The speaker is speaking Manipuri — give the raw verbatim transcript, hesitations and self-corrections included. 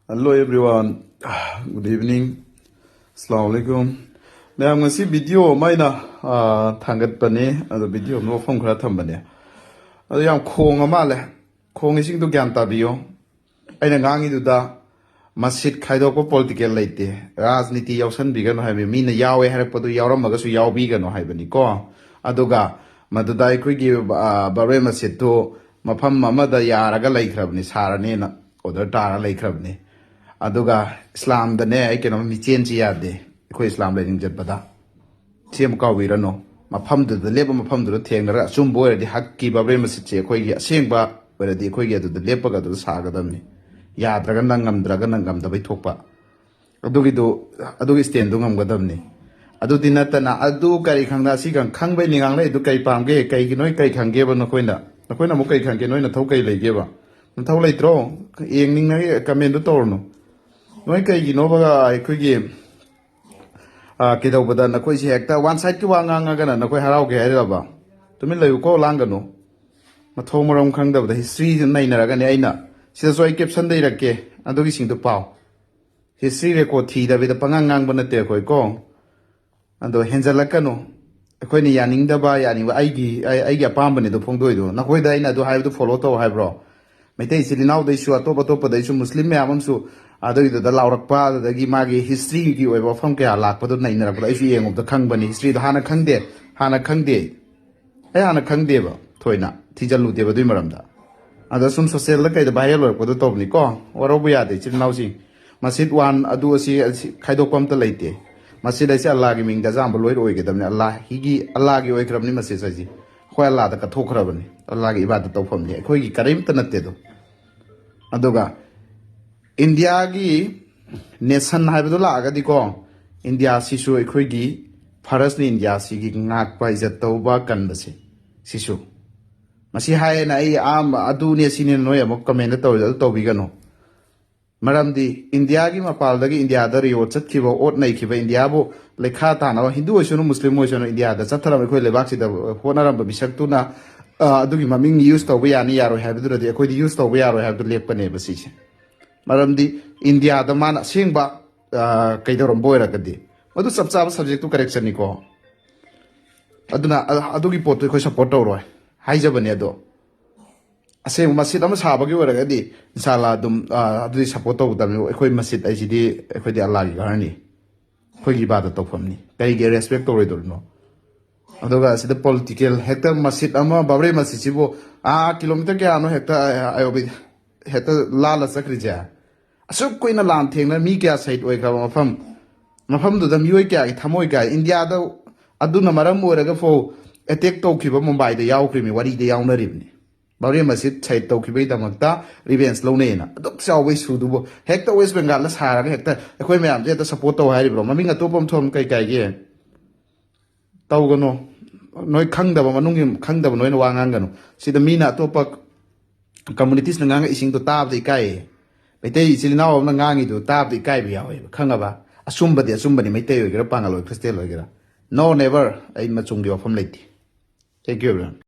Hello everyone, good evening. Assalamu alaikum. ꯃꯌꯥꯝ, ꯉꯁꯤ ꯚꯤꯗꯤꯑꯣ ꯑꯃ ꯑꯩꯅ ꯑꯥ, ꯊꯥꯡꯒꯠꯄꯅꯦ, ꯑꯗꯣ ꯚꯤꯗꯤꯑꯣ ꯑꯃ ꯋꯥꯐꯝ ꯈꯔ ꯊꯝꯕꯅꯦ꯫ ꯑꯗꯣ ꯌꯥꯝ ꯈꯣꯡꯉ ꯃꯥꯜꯂꯦ꯫ ꯈꯣꯡꯉꯤꯁꯤꯡꯗꯣ ꯒ꯭ꯌꯥꯟ ꯇꯥꯕꯤꯌꯣ꯫ ꯑꯩꯅ ꯉꯥꯡꯉꯤꯗꯨꯗ ꯃꯁꯤꯠ ꯈꯥꯏꯗꯣꯛꯄ ꯄꯣꯂꯤꯇꯤꯀꯦꯜ ꯂꯩꯇꯦ꯫ ꯔꯥꯖꯅꯤꯇꯤ ꯌꯥꯎꯁꯟꯕꯤꯒꯅꯨ ꯍꯥꯏꯕ, ꯃꯤꯅ ꯌꯥꯎꯋꯦ ꯍꯥꯏꯔꯛꯄꯗꯨ ꯌꯥꯎꯔꯝꯃꯒꯁꯨ ꯌꯥꯎꯕꯤꯒꯅꯨ ꯍꯥꯏꯕꯅꯤꯀꯣ꯫ ꯑꯗꯨꯒ ꯃꯗꯨꯗ ꯑꯩꯈꯣꯏꯒꯤ ꯑꯥ, ꯕꯥꯕ꯭ꯔꯦ ꯃꯁꯤꯠꯇꯨ ꯃꯐꯝ ꯑꯃꯗ ꯌꯥꯔꯒ ꯂꯩꯈ꯭ꯔꯕꯅꯤ, ꯁꯥꯔꯅꯦꯅ ꯑꯣꯔꯗꯔ ꯇꯥꯔ ꯂꯩꯈ꯭ꯔꯕꯅꯤ꯫ ꯑꯗꯨꯒ ꯏꯁꯂꯥꯝꯗꯅꯦ, ꯑꯩ ꯀꯩꯅꯣꯝ, ꯃꯤꯆꯦꯟꯁꯤ ꯌꯥꯗꯦ꯫ ꯑꯩꯈꯣꯏ ꯏꯁꯂꯥꯝ ꯂꯥꯏꯅꯤꯡ ꯆꯠꯄꯗ ꯁꯤ ꯑꯃ ꯀꯥꯎꯕꯤꯔꯅꯨ꯫ ꯃꯐꯝꯗꯨꯗ ꯂꯦꯞꯄ, ꯃꯐꯝꯗꯨꯗ ꯊꯦꯡꯅꯔꯒ ꯑꯆꯨꯝꯕ ꯑꯣꯏꯔꯗꯤ ꯍꯛꯀꯤ ꯕꯥꯕ꯭ꯔꯦ ꯃꯁꯤꯠꯁꯦ ꯑꯩꯈꯣꯏꯒꯤ ꯑꯁꯦꯡꯕ ꯑꯣꯏꯔꯗꯤ ꯑꯩꯈꯣꯏꯒꯤ ꯑꯗꯨꯗ ꯂꯦꯞꯄꯒ ꯑꯗꯨꯗ ꯁꯥꯒꯗꯕꯅꯤ꯫ ꯌꯥꯗ꯭ꯔꯒꯅ ꯉꯝꯗ꯭ꯔꯒꯅ ꯉꯝꯗꯕꯩ ꯊꯣꯛꯄ꯫ ꯑꯗꯨꯒꯤꯗꯨ, ꯑꯗꯨꯒꯤ ꯁ꯭ꯇꯦꯟꯗꯨ ꯉꯝꯒꯗꯕꯅꯤ꯫ ꯑꯗꯨꯗꯤ ꯅꯠꯇꯅ ꯑꯗꯨ ꯀꯔꯤ ꯈꯪꯗ, ꯑꯁꯤ ꯈꯪ-, ꯈꯪꯕꯩ ꯅꯤꯡꯉꯥꯡ ꯂꯩ ꯑꯗꯨ ꯀꯔꯤ ꯄꯥꯝꯒꯦ? ꯀꯩꯒꯤ ꯅꯣꯏ ꯀꯩ ꯈꯪꯒꯦꯕ ꯅꯈꯣꯏꯅ? ꯅꯈꯣꯏꯅ ꯑꯃꯨꯛ ꯀꯩ ꯈꯪꯒꯦ? ꯅꯣꯏ ꯅꯊꯧ ꯀꯩ ꯂꯩꯒꯦꯕ? ꯅꯊꯧ ꯂꯩꯇ꯭ꯔꯣ? ꯌꯦꯡꯅꯤꯡꯅꯒꯤ ꯀꯃꯦꯟꯗꯨ ꯇꯧꯔꯨꯅꯨ꯫ ꯅꯣꯏ ꯀꯩꯒꯤꯅꯣꯕ ꯑꯩꯈꯣꯏꯒꯤ, ꯑꯥ, ꯀꯩꯗꯧꯕꯗ ꯅꯈꯣꯏꯁꯦ ꯍꯦꯛꯇ ꯋꯥꯟ ꯁꯥꯏꯠꯀꯤ ꯋꯥ ꯉꯥꯡꯉꯒꯅ ꯅꯈꯣꯏ ꯍꯔꯥꯎꯒꯦ ꯍꯥꯏꯔꯕ? ꯇꯨꯃꯤꯟ ꯂꯩꯌꯨꯀꯣ, ꯂꯥꯡꯒꯅꯨ꯫ ꯃꯊꯣꯡ ꯃꯔꯝ ꯈꯪꯗꯕꯗ ꯍꯤꯁꯇ꯭ꯔꯤꯁꯤ ꯅꯩꯅꯔꯒꯅꯤ꯫ ꯑꯩꯅ ꯁꯤꯗꯁꯨ ꯑꯩ ꯀꯦꯞꯁꯟꯗ ꯏꯔꯛꯀꯦ, ꯑꯗꯨꯒꯤꯁꯤꯡꯗꯣ ꯄꯥꯎ꯫ ꯍꯤꯁꯇ꯭ꯔꯤ ꯔꯦꯀꯣꯔꯠ ꯊꯤꯗꯕꯤꯗ ꯄꯉꯥꯡ ꯉꯥꯡꯕ ꯅꯠꯇꯦ ꯑꯩꯈꯣꯏ ꯀꯣ꯫ ꯑꯗꯣ ꯍꯦꯟꯖꯜꯂꯛꯀꯅꯨ꯫ ꯑꯩꯈꯣꯏꯅ ꯌꯥꯅꯤꯡꯗꯕ, ꯌꯥꯅꯤꯡꯕ, ꯑꯩꯒꯤ, ꯑꯩ-, ꯑꯩꯒꯤ ꯑꯄꯥꯝꯕꯅꯤ ꯑꯗꯨ ꯐꯣꯡꯗꯣꯛꯏꯗꯣ꯫ ꯅꯈꯣꯏꯗ ꯑꯩꯅ ꯑꯗꯨ ꯍꯥꯏꯕꯗꯨ ꯐꯣꯂꯣ ꯇꯧ ꯍꯥꯏꯕ꯭ꯔꯣ? ꯃꯩꯇꯩ ꯏꯆꯤꯜ ꯏꯅꯥꯎꯗꯩꯁꯨ, ꯑꯇꯣꯞ ꯑꯇꯣꯞꯄꯗꯩꯁꯨ, ꯃꯨꯁꯂꯤꯝ ꯃꯌꯥꯝ ꯑꯃꯁꯨ ꯑꯗꯨꯒꯤꯗꯨꯗ ꯂꯥꯎꯔꯛꯄ, ꯑꯗꯨꯗꯒꯤ ꯃꯥꯒꯤ ꯍꯤꯁꯇ꯭ꯔꯤꯒꯤ ꯑꯣꯏꯕ ꯋꯥꯐꯝ ꯀꯌꯥ ꯂꯥꯛꯄꯗꯣ ꯅꯩꯅꯔꯛꯄꯗ ꯑꯩꯁꯨ ꯌꯦꯡꯉꯨꯕꯗ ꯈꯪꯕꯅꯤ꯫ ꯍꯤꯁꯇ꯭ꯔꯤꯗꯣ ꯍꯥꯟꯅ ꯈꯪꯗꯦ, ꯍꯥꯟꯅ ꯈꯪꯗꯦ꯫ ꯑꯩ ꯍꯥꯟꯅ ꯈꯪꯗꯦꯕ, ꯊꯣꯏꯅ ꯊꯤꯖꯤꯜꯂꯨꯗꯦꯕ ꯑꯗꯨꯏ ꯃꯔꯝꯗ꯫ ꯑꯗ ꯁꯨꯝ ꯁꯣꯁꯦꯜꯗ ꯀꯩꯗ ꯚꯥꯏꯔꯦꯜ ꯑꯣꯏꯔꯛꯄꯗꯣ ꯇꯧꯕꯅꯤꯀꯣ꯫ ꯋꯥꯔꯧꯕ ꯌꯥꯗꯦ ꯏꯆꯤꯜ ꯏꯅꯥꯎꯁꯤꯡ꯫ ꯃꯁꯖꯤꯗ ꯋꯥꯟ ꯑꯗꯨ ꯑꯁꯤ, ꯑꯁꯤ ꯈꯥꯏꯗꯣꯛꯄ ꯑꯝꯇ ꯂꯩꯇꯦ꯫ ꯃꯁꯖꯤꯗ ꯍꯥꯏꯁꯦ ꯑꯜꯂꯥꯒꯤ ꯃꯤꯡꯗ ꯑꯌꯥꯝꯕ ꯂꯣꯏ ꯑꯣꯏꯒꯗꯕꯅꯤ꯫ ꯑꯜꯂꯥꯍꯤꯒꯤ, ꯑꯜꯂꯥꯒꯤ ꯑꯣꯏꯈ꯭ꯔꯕꯅꯤ ꯃꯁꯖꯤꯗ ꯍꯥꯏꯁꯦ꯫ ꯑꯩꯈꯣꯏ ꯑꯜꯂꯥꯗ ꯀꯠꯊꯣꯛꯈ꯭ꯔꯕꯅꯤ꯫ ꯑꯜꯂꯥꯒꯤ ꯏꯕꯥꯗꯠ ꯇꯧꯐꯝꯅꯤ, ꯑꯩꯈꯣꯏꯒꯤ ꯀꯔꯤꯝꯇ ꯅꯠꯇꯦ ꯑꯗꯣ꯫ ꯑꯗꯨꯒ ꯏꯟꯗꯤꯌꯥꯒꯤ ꯅꯦꯁꯟ ꯍꯥꯏꯕꯗꯣ ꯂꯥꯛꯑꯒꯗꯤꯀꯣ, ꯏꯟꯗꯤꯌꯥꯁꯤꯁꯨ ꯑꯩꯈꯣꯏꯒꯤ ꯐꯔꯁꯅꯤ, ꯏꯟꯗꯤꯌꯥꯁꯤꯒꯤ ꯉꯥꯛꯄ, ꯏꯖꯠ ꯇꯧꯕ, ꯀꯟꯕꯁꯦ꯫ ꯁꯤꯁꯨ, ꯃꯁꯤ ꯍꯥꯏꯌꯦꯅ ꯑꯩ ꯑꯥ ꯑꯗꯨꯅꯦ ꯁꯤꯅꯦ ꯅꯣꯏ ꯑꯃꯨꯛ ꯀꯃꯦꯟꯗ ꯇꯧꯔꯤꯗꯣ ꯑꯗꯨ ꯇꯧꯕꯤꯒꯅꯨ꯫ ꯃꯔꯝꯗꯤ ꯏꯟꯗꯤꯌꯥꯒꯤ ꯃꯄꯥꯜꯗꯒꯤ ꯏꯟꯗꯤꯌꯥꯗ ꯔꯤꯑꯣ ꯆꯠꯈꯤꯕ, ꯑꯣꯠ ꯅꯩꯈꯤꯕ, ꯏꯟꯗꯤꯌꯥꯕꯨ ꯂꯩꯈꯥ ꯇꯥꯅꯕ, ꯍꯤꯟꯗꯨ ꯑꯣꯏꯁꯅꯨ, ꯃꯨꯁꯂꯤꯝ ꯑꯣꯏꯁꯅꯨ, ꯏꯟꯗꯤꯌꯥꯗ ꯆꯠꯊꯔꯝꯕ, ꯑꯩꯈꯣꯏ ꯂꯩꯕꯥꯛꯁꯤꯗ ꯍꯣꯠꯅꯔꯝꯕ ꯃꯤꯁꯛꯇꯨꯅ, ꯑ, ꯑꯗꯨꯒꯤ ꯃꯃꯤꯡ ꯌꯨꯁ ꯇꯧꯕ ꯌꯥꯅꯤ ꯌꯥꯔꯣꯏ ꯍꯥꯏꯕꯗꯨꯗꯗꯤ ꯑꯩꯈꯣꯏꯗꯤ ꯌꯨꯁ ꯇꯧꯕ ꯌꯥꯔꯣꯏ ꯍꯥꯏꯕꯗꯨ ꯂꯦꯞꯄꯅꯦꯕ ꯁꯤꯁꯦ꯫ ꯃꯔꯝꯗꯤ ꯏꯟꯗꯤꯌꯥꯗ ꯃꯥꯅ ꯑꯁꯦꯡꯕ, ꯑ, ꯀꯩꯗꯧꯔꯝꯕ ꯑꯣꯏꯔꯒꯗꯤ, ꯃꯗꯨ ꯆꯞ ꯆꯥꯕ subject ꯇꯨ correction ꯅꯤꯀꯣ꯫ ꯑꯗꯨꯅ, ꯑ, ꯑꯗꯨꯒꯤ ꯄꯣꯠꯇꯨ ꯑꯩꯈꯣꯏ support ꯇꯧꯔꯣꯏ, ꯍꯥꯏꯖꯕꯅꯦ꯫ ꯑꯗꯣ ꯑꯁꯦꯡꯕ ꯃꯁꯖꯤꯗ ꯑꯃ ꯁꯥꯕꯒꯤ ꯑꯣꯏꯔꯒꯗꯤ, ꯏꯟꯁꯥ ꯑꯜꯂꯥ, ꯑꯗꯨꯝ, ꯑ, ꯑꯗꯨꯗꯤ support ꯇꯧꯒꯗꯕꯅꯤ꯫ ꯑꯩꯈꯣꯏ ꯃꯁꯖꯤꯗ ꯍꯥꯏꯁꯤꯗꯤ ꯑꯩꯈꯣꯏꯗꯤ ꯑꯜꯂꯥꯒꯤ ꯘꯔꯅꯤ, ꯑꯩꯈꯣꯏꯒꯤ ꯏꯕꯥꯗꯠ ꯇꯧꯐꯝꯅꯤ, ꯀꯔꯤꯒꯤ respect ꯇꯧꯔꯣꯏꯗꯧꯔꯤꯅꯣ? ꯑꯗꯨꯒ ꯑꯁꯤꯗ political, ꯍꯦꯛꯇ ꯃꯁꯖꯤꯗ ꯑꯃ, ꯕꯥꯕ꯭ꯔꯤ ꯃꯁꯖꯤꯗꯁꯤꯕꯨ ꯑꯥ kilometer ꯀꯌꯥꯅꯣ ꯍꯦꯛꯇ, ꯑ, ꯑꯌꯣꯕꯤ-, ꯍꯦꯛꯇ ꯂꯥꯜꯂ ꯆꯠꯈ꯭ꯔꯤꯁꯦ꯫ ꯑꯁꯨꯛ ꯀꯨꯏꯅ ꯂꯥꯟ ꯊꯦꯡꯅ ꯃꯤ ꯀꯌꯥ ꯁꯍꯤꯗ ꯑꯣꯏꯈ꯭ꯔꯕ ꯃꯐꯝ, ꯃꯐꯝꯗꯨꯗ ꯃꯤꯑꯣꯏ ꯀꯌꯥꯒꯤ ꯊꯃꯣꯏ ꯀꯥꯏ꯫ ꯏꯟꯗꯤꯌꯥꯗ ꯑꯗꯨꯅ ꯃꯔꯝ ꯑꯣꯏꯔꯒ ꯐꯥꯎ attack ꯇꯧꯈꯤꯕ ꯃꯨꯝꯕꯥꯏꯗ ꯌꯥꯎꯈ꯭ꯔꯤꯕꯅꯤ, ꯋꯥꯔꯤꯗ ꯌꯥꯎꯅꯔꯤꯕꯅꯤ꯫ ꯕꯥꯕ꯭ꯔꯤ ꯃꯁꯖꯤꯗ ꯁꯍꯤꯗ ꯇꯧꯈꯤꯕꯒꯤꯗꯃꯛꯇ revenge ꯂꯧꯅꯩꯅ ꯑꯗꯨꯛ ꯆꯥꯎꯕ issue ꯗꯨꯕꯨ ꯍꯦꯛꯇ West Bengal ꯗ ꯁꯥꯔꯒ ꯍꯦꯛꯇ ꯑꯩꯈꯣꯏ ꯃꯌꯥꯝꯁꯦ ꯍꯦꯛꯇ support ꯇꯧ ꯍꯥꯏꯔꯤꯕ꯭ꯔꯣ? ꯃꯃꯤꯡ ꯑꯇꯣꯞꯄ ꯑꯃ ꯊꯣꯟ ꯀꯩ ꯀꯥꯏꯒꯦ? ꯇꯧꯒꯅꯨ꯫ ꯅꯣꯏ ꯈꯪꯗꯕ, ꯃꯅꯨꯡꯒꯤ ꯈꯪꯗꯕ ꯅꯣꯏꯅ ꯋꯥ ꯉꯥꯡꯒꯅꯨ꯫ ꯁꯤꯗ ꯃꯤꯅ, ꯑꯇꯣꯞꯄ communities ꯅ ꯉꯥꯡꯉꯛꯏꯁꯤꯡꯗꯣ ꯇꯥꯕꯗ ꯏꯀꯥꯏꯌꯦ꯫ ꯃꯩꯇꯩ ꯏꯆꯤꯜ ꯏꯅꯥꯎ ꯑꯃꯅ ꯉꯥꯡꯉꯤꯗꯣ ꯇꯥꯕꯗ ꯏꯀꯥꯏꯕ ꯌꯥꯎꯋꯦꯕ, ꯈꯪꯉꯕ? ꯑꯆꯨꯝꯕꯗꯤ ꯑꯆꯨꯝꯕꯅꯤ, ꯃꯩꯇꯩ ꯑꯣꯏꯒꯦꯔꯥ, ꯄꯥꯉꯜ ꯑꯣꯏꯒꯦꯔꯥ, Christian ꯑꯣꯏꯒꯦꯔꯥ꯫ No, never. ꯑꯩ ꯃꯆꯨꯝꯒꯤ ꯋꯥꯐꯝ ꯂꯩꯇꯦ꯫ Thank you, everyone.